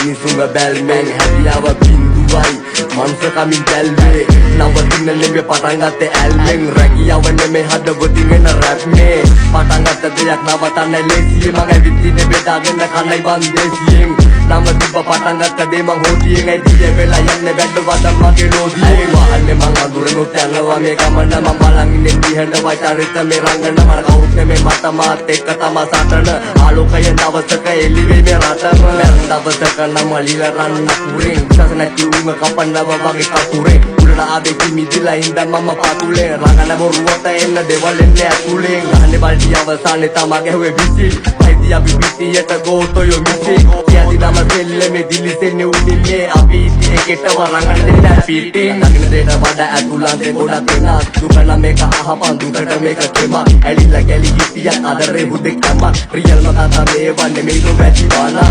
මිනිසුන්ව බැල්මෙන්. හැදියාව බිඳුවයි මනුස්ස කමින් දැල්වේ. නවතින්න නෙමෙයි පටන් ගත්තේ ඇල්මෙන්. රැකියාව නෙමෙයි හදවතින් එන රැප් මේ. පටන් ගත්ත දෙයක් නවතන්න ලේසියෙන්. මං ඇවිත් ඉන්නේ බෙදාගෙන කන්නයි බන් දේසියෙන්. නම තිබ්බ පටන් ගත්ත දේ මං හොදියෙන්. ඇයි වෙලා යන්නේ වැඩ වදම් මගේ ලෝදියෙන්. වහන්නේ මං අඳුරනොත් යනවා මේ ගමන. මං බලන් ඉන්නේ දිහට වචරිත මේ රංගන. මට කවුරුත් නෙමෙයි මට මාත් එක්ක තමා සටන. ආලෝකය දවසක එළි වෙයි මේ රටම. මැරෙන දවසක නම් අලිල රන්න කුරෙන්. විශ්වාස නැති උන්ව කපන්නව වගේ කතුරෙන්. උඩට ආවේ කිමිදිලා ඉඳන් මම පතුලේ. රඟන බොරුවට එන්න දේවල් එන්නේ ඇතුලෙන්. ගහන්නේ බල්ටි අවසානයේ තමා ගැහුවේ විසිල්. අයිති අපි පිටියට ගෝතොයෝ මිසිල්. කියදි නම සෙල්ලමේ දිලිසෙන්නේ උඩින් මේ. අපි ඉති එකටව රඟන දෙන්න පිටින්. දකින දෙයට වඩා ඇතුළන්තේ ගොඩක් වෙනස්. දුක නම් මේක අහපන්, දුකට මේක කෙමක්. ඇලිලා ගැලි හිටියත් අදරේ හුදෙක් තමක්. රියල්ම කතා මේවා නෙමෙයි තෝ වැටි බානා.